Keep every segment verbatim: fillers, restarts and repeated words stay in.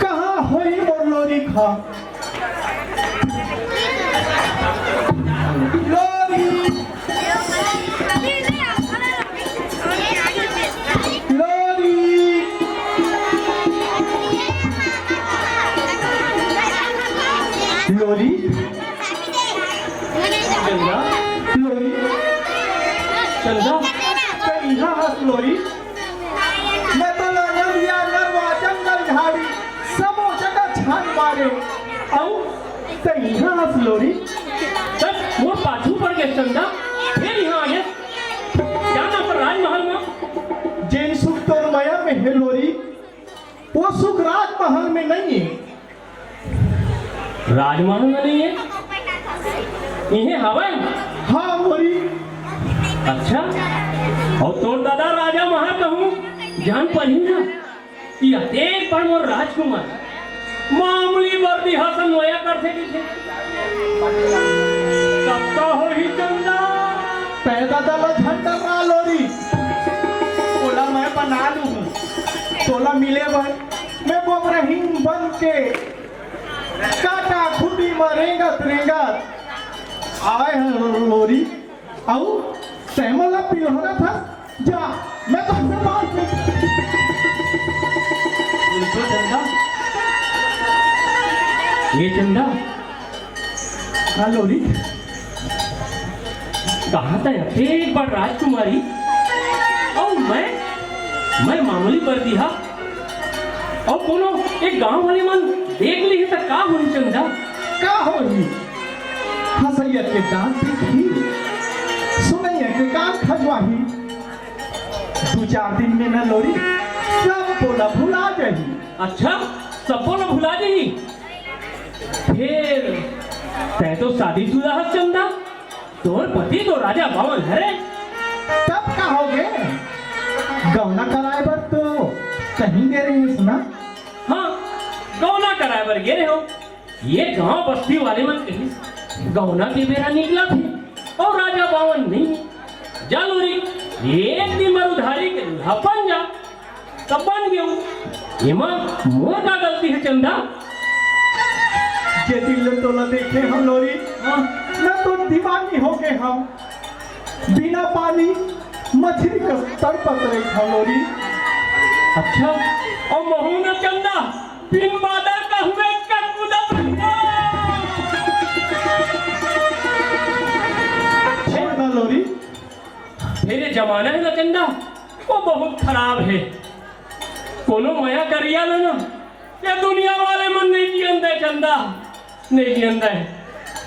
कहाँ होही मोर लोरिक हा? लोरिक, लोरिक, लोरिक। चंदा, लोरिक। चंदा, तैं इहाँ हस लोरिक? मैं तो लंगड़िया नरवा जंगल झाड़ी सबो जगह छान मारे। अउ तैं इहाँ हस लोरिक? तब मोर पाछू पड़ गे चंदा, फेर इहाँ आ गे। क्या ना पर राजमहल में? जेन सुख तोर मया में हे लोरिक, वो सुख राजमहल में नहीं है। राजमहल में नहीं है? इहे हवय? हाँ, मोरी। अच्छा, अउ तोर दादा राजा महार कहूँ जान पड़ही ना कि अतेक बड़ मोर राजकुमार मामूली वर्दी हसन नोया करथे कहिथे। तब का होही चंदा? पैदा दला झंडा ना लोरी, ओला मैं बना लूँ। तोला मिले बर मैं बोबरहीन बन के काटा खुटी म रेंगत रेंगत आए हन लोरी। अउ तैं मोला पिलहरत हस, जा, मैं तो से बात नहीं। ये चंदा, ये चंदा। हाँ लोरी। कहाँ तैं अतेक बड़ राजकुमारी अउ मैं, मैं मामूली बरदीहा अउ कोनो एक गांव वाले मन देख लिही त का होही चंदा? का होही? हंसैया के दांत दिखही, सुनैया के कान खजवाही। दू चार दिन में न लोरी सब बोला भुला जाही। अच्छा, सब बोला भुला जाही? फेर तैं तो शादीशुदा हस चंदा, तोर पति तो राजा बावन हरे। तब का होगे? गौना कराए बर तो कहीं गे रहे सुना? हाँ, गौना कराए बर गे रहे हो। ये गांव बस्ती वाले मन कहिस, गौना के बेरा निकला थे और राजा बावन नहीं। जा लोरी, एक दिन बर उधारी के दूल्हा बन जा। तब बन गेहूं। एमा मोर का गलती हे चंदा? जे दिन ले तोला देखे हंव लोरी, हाँ। मैं तो दीवानी हो गे हंव। बिना पानी मछरी कस तड़पत रहिथंव लोरी। अच्छा, अउ महूं न चंदा, बिन बादर का हुए कटकुदा बन गेंव। छोड़ ना लोरी। फेर ये जमाना हे ना चंदा, वो बहुत खराब हे। कोनो मया करिया ले ना, ये दुनिया वाले मन नहीं जियन दे चंदा, नहीं जियन दे।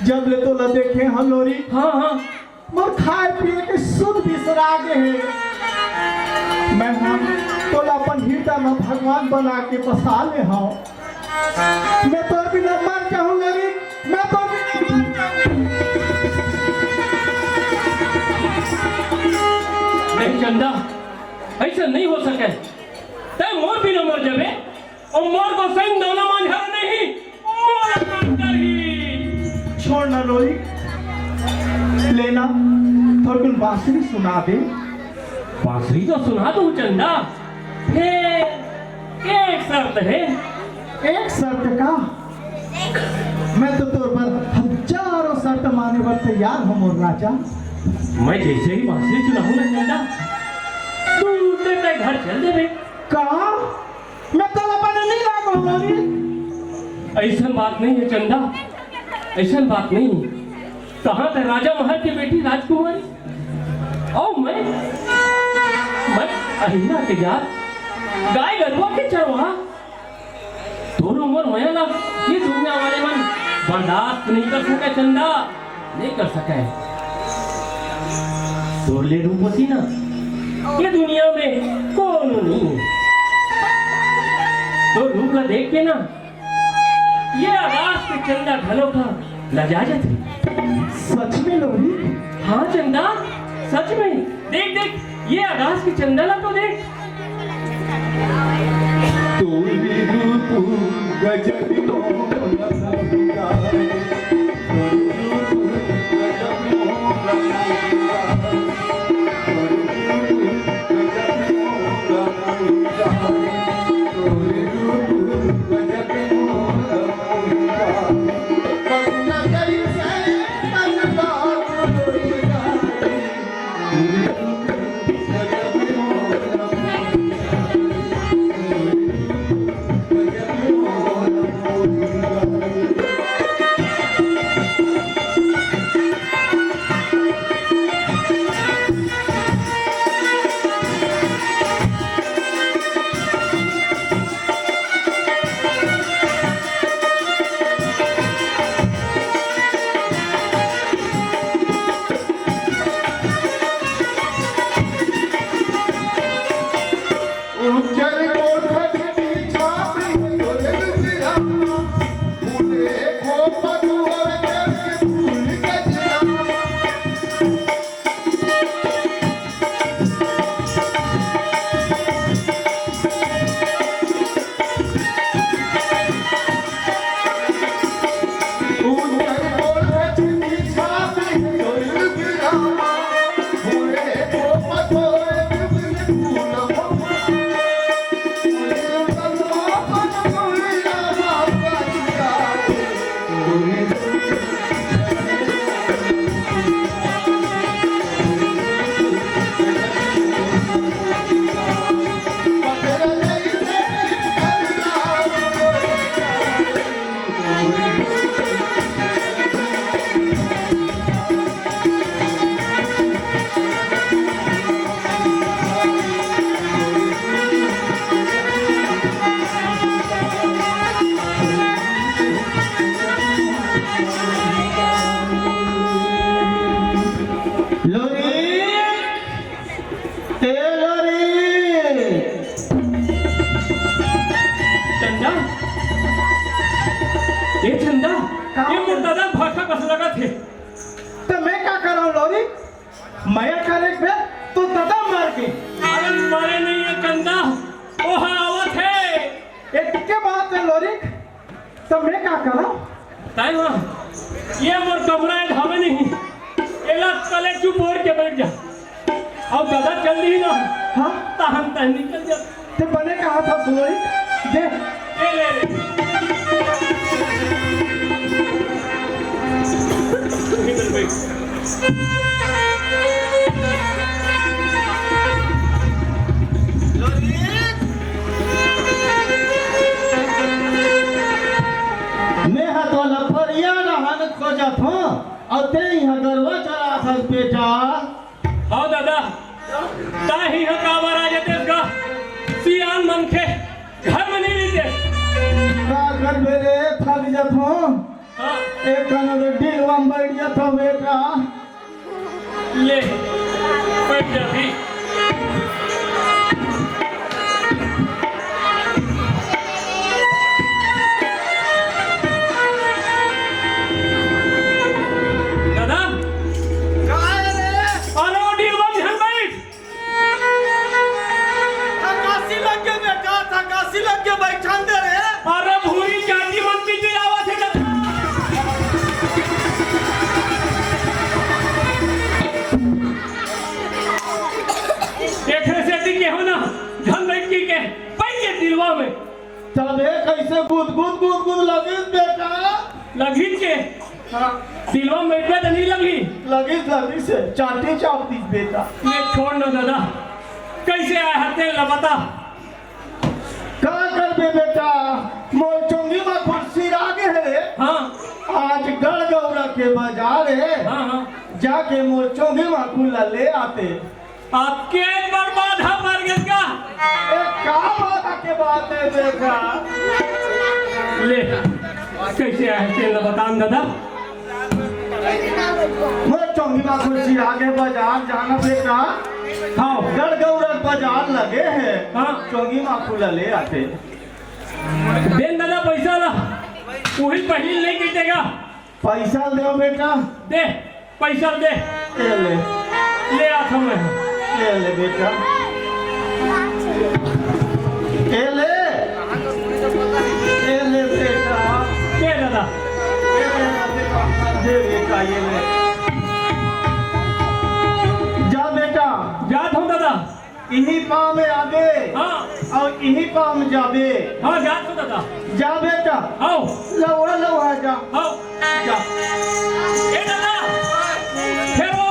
जब ले तोला देखे हंव लोरी, हाँ, हाँ। मोर खाए पिए के सुध बिसरा गे हे। मैं हा तोला अपन हृदय में भगवान बना के बसा ले हंव। मैं तोर बिना मर जाहूं लोरी, मैं तोर बिना मर जाहूं। नहीं चंदा, अइसन नहीं हो सके। तैं मोर बिना मर जाबे, अउ मोर गोसाईं दौना मांझा नहीं, मोर मन करही। छोड़ ना लोरी, ले ना, थोरकुन बांसुरी सुना दे। बांसुरी तो सुना दूं चंदा, फेर एक शर्त हे। एक शर्त का? मैं तो तोर बर हजारों शर्त माने बर तैयार हंव मोर राजा। मैं जैसे ही बांसुरी सुनाहूं ना चंदा, तू उठे तैं घर चल देबे। का? मैं तोला बने नहीं लागो हंव लोरी। अइसन बात नहीं हे चंदा, अइसन बात नहीं हे। कहाँ तैं राजा महर के बेटी राजकुमारी, अउ मैं, मैं अहिरा के जात, गाय गरुवा के चरवाहा। तोर उमर मया ला ये दुनिया वाले मन बर्दाश्त नहीं कर सके चंदा, नहीं कर सके। तोर ले रूपवती ना ये दुनिया में कोनो नहीं हे। तोर रूप ला देख के ना ये आकाश के चंदा घलो का लजा जाथे। सच में लोरी? हाँ चंदा, सच में। देख देख, ये आकाश के चंदा ला तो देख। तोर रूप गजब मोहन रंगा, तोर रूप गजब मोहन रंगा, तोर रूप गजब मोहन रंगा, तोर रूप लोरी, ए लोरी। चंदा, ए चंदा, का? ये मोर ददा भाखा कस लगत हे। त मैं का करंव लोरी? मया करे के बेर तो ददा मर गे। अरे मरे नहीं ये चंदा, ओहा आवत हे। एतके बात हे लोरी, त मैं का करंव? तैं वहाँ, ये मोर कमरा हे, धावे नहीं। एला तले चुप होर के बैठ जा। अउ ददा चल दिही ना, हाँ? तहन तहन निकल जा। ते बने कहा था सुनोई, दे। ये ले, ले। इधर बैठ। मैं हा तोला फरिया रहन खोजत हूँ, अउ ते इहाँ गरवा चरात हस बेटा। हव ददा, ताही ह काबर आ जतेस गा? सियान मनखे घर में नहीं रहिते। का करबे रे, थक जथों। हाँ। एक कनो तो डिलवा में बैठ जथों बेटा। ले, बैठ जा भी। दादा। काय रे? अरे वो डिलवा में झन बैठ। थकासी लग गया बेटा, थकासी लग गया, बैठन दे रे। अरे भूरी चाटी मन पीछे आवत हे। एकरे सेती केहेंव ना, झन बैठ के, के, पै के दिलवा में। तबे कैसे गुद गुद गुद गुद लगिस बेटा? लगिस के? हाँ। दिलवा में बैठबे त नहीं लगी? लगिस, लगिस हे, चाटी चाप दिस बेटा। ले छोड़ ना दादा, कैसे आय हस तेन ला बता। का करबे बेटा, मोर चोंगी मा खुर सिरा गे हे रे। हाँ। आज गढ़ गौरा के बाजार हे। हाँ, हाँ। जाके मोर चोंगी मा खुर ला ले आते। आपके बर्बाद हा मर गए का? ए, का बात के बात हे बेटा? ले, कैसे आय तेन ला बता ना दादा। मोर चोंगी मा खुर सिरा गे, बाजार जाना बेटा। हाँ। गढ़ गौरा बाजार लगे हे। हाँ। चोंगी मा खुर ला ले आते। दे ना दादा पैसा ला। उही पहिली नहीं गिटेगा। पैसा दे बेटा। दे, पैसा दे। ए ले। ले आथंव मैं। ए ले बेटा। ए ले। ए ले बेटा। दे दादा। ए ले बेटा, दे बेटा, ये ले। जा बेटा। जाथंव दादा। इही पाँव में आबे। हाँ। अउ इही पाँव में जाबे। हाँ, जाथंव दादा। जा बेटा। हाँ। लउहा, लउहा जा। हाँ। जा। ए दादा, फेर वो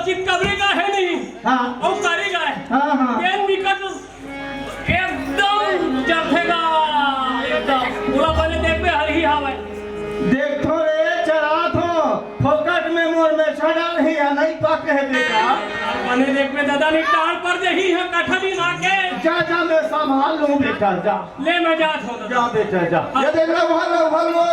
चितकबरी गाय हे नहीं? हाँ। अउ कारी गाय हे। हाँ, हाँ। तेन बिकट एकदम चरथे गा, एकदम। ओला बने देखबे, हरही हावय। देखथंव रे, चराथंव। फोकट में मोर मेछा डाल हे या नहीं पाके हे बेटा? अउ बने देखबे दादा, नहीं टाल पर देही है कठरी ना के। जा, जा, मैं संभाल लूं बेटा, जा। ले, मैं जाथंव दादा। जा बेटा, जा। हाँ। ये देख लो, भालो, भालो।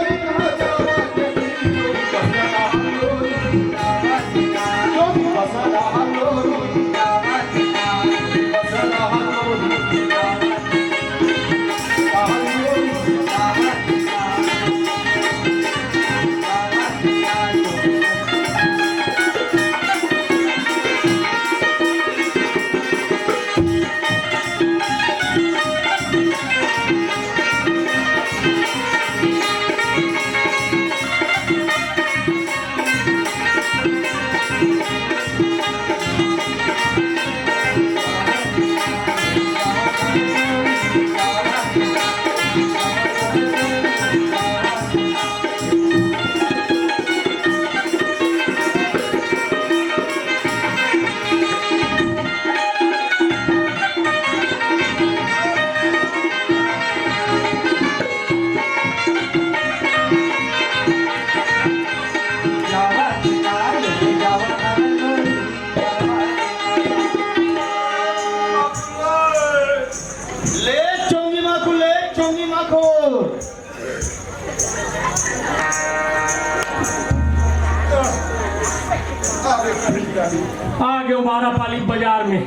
आ गयो बारह पाली बाजार में।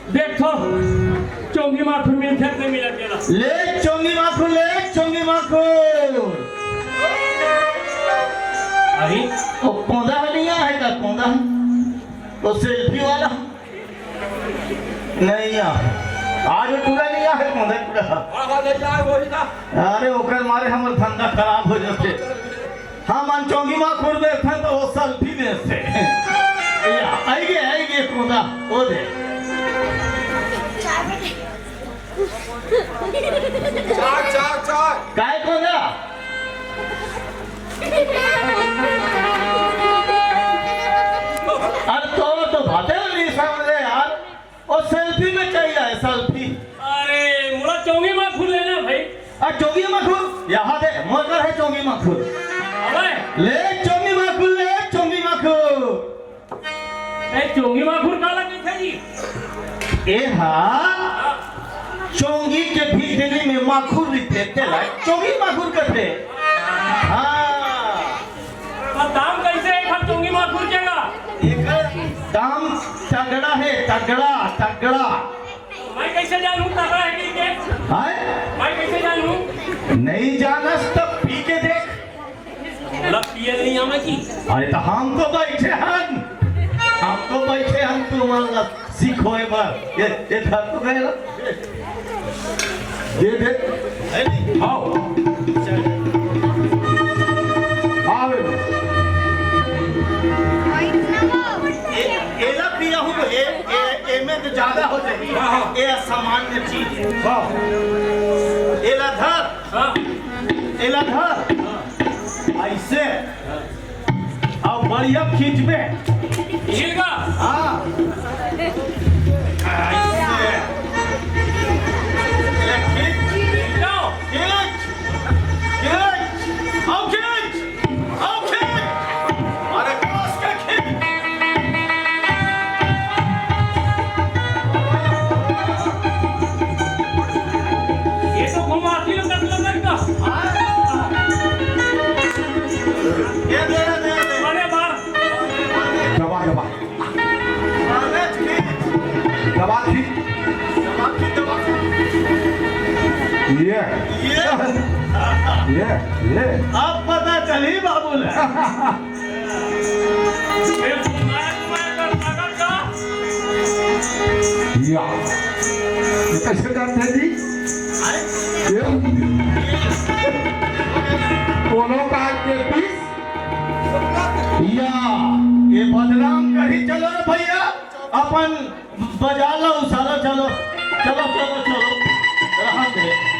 देख तो, चोंगी माखुर मिलथे कि नहीं मिलत तेला। ले चोंगी माखुर, ले चोंगी माखुर। अरे, वो कोंदा ह नहीं आए का, कोंदा? वो सेल्फी वाला? नहीं आ। आज वो टूरा नहीं आए, कोंदा टूरा। हाँ, हाँ, नहीं आए, वही ना। अरे, ओकर मारे हमर धंधा खराब हो जाथे। हमन चोंगी माखुर बेचथन त वो सेल्फी बेचथे। या, आइगे, आइगे कोंदा, ओ दे। चार, चार, चार। काय कोंदा? अरे तो, तो बातें नहीं समझे यार। ओ सेल्फी में चाहिए है, सेल्फी। अरे, मोला चोंगी माखुर लेना भाई। आ, चोंगी माखुर? यहाँ दे, मोर कर है चोंगी माखुर। अबे। ले चोंगी माखुर, ले चोंगी माखुर। ए, चोंगी माखुर काला कहिथे जी? ए हा, चोंगी के भीतरी में माखुर रहिथे, तेला चोंगी माखुर कथे। हाँ। अब दाम कैसे है एक ठन चोंगी माखुर के गा? एकर दाम तगड़ा है, तगड़ा, तगड़ा। मैं कैसे जानूं तगड़ा है कि के? हाय? मैं कैसे जानूं? नहीं जानस तब पी के देख। मतलब पिए नहीं आवे कि? अरे तो हम तो बैठे हन, हम तो बैठे हन, तू मान ला। सिखोए बर। ये, ये धर तो गए ना। ये दे। आओ। आओ। ए-, एला पिया हूँ, ए-, ए-, एमे तो ज्यादा हो जाही। हाँ, हाँ। ये सामान्य चीज है। हाँ। एला धर। हाँ। एला धर। हाँ। ऐसे। अब बढ़िया खींचबे। खींचेगा? हाँ। ऐसे। ए, खींच। जाओ। खींच। खींच। अब खींच। अब खींच। अरे, कस के खींच। ये तो घुमाती है, कस लगा का। हाँ। ये दे, दे, दे। अरे, बाहर। दबा, दबा। दबा खींच। ये। ये। ये, ये। अब पता चली बाबू ने। या। ये कैसे करते हैं जी? ये। कोनो काज के पीस या, ये बदनाम करी। चलो रे भैया, अपन बाजार ला उसारो, चलो, चलो, चलो, चलो, रहन दे।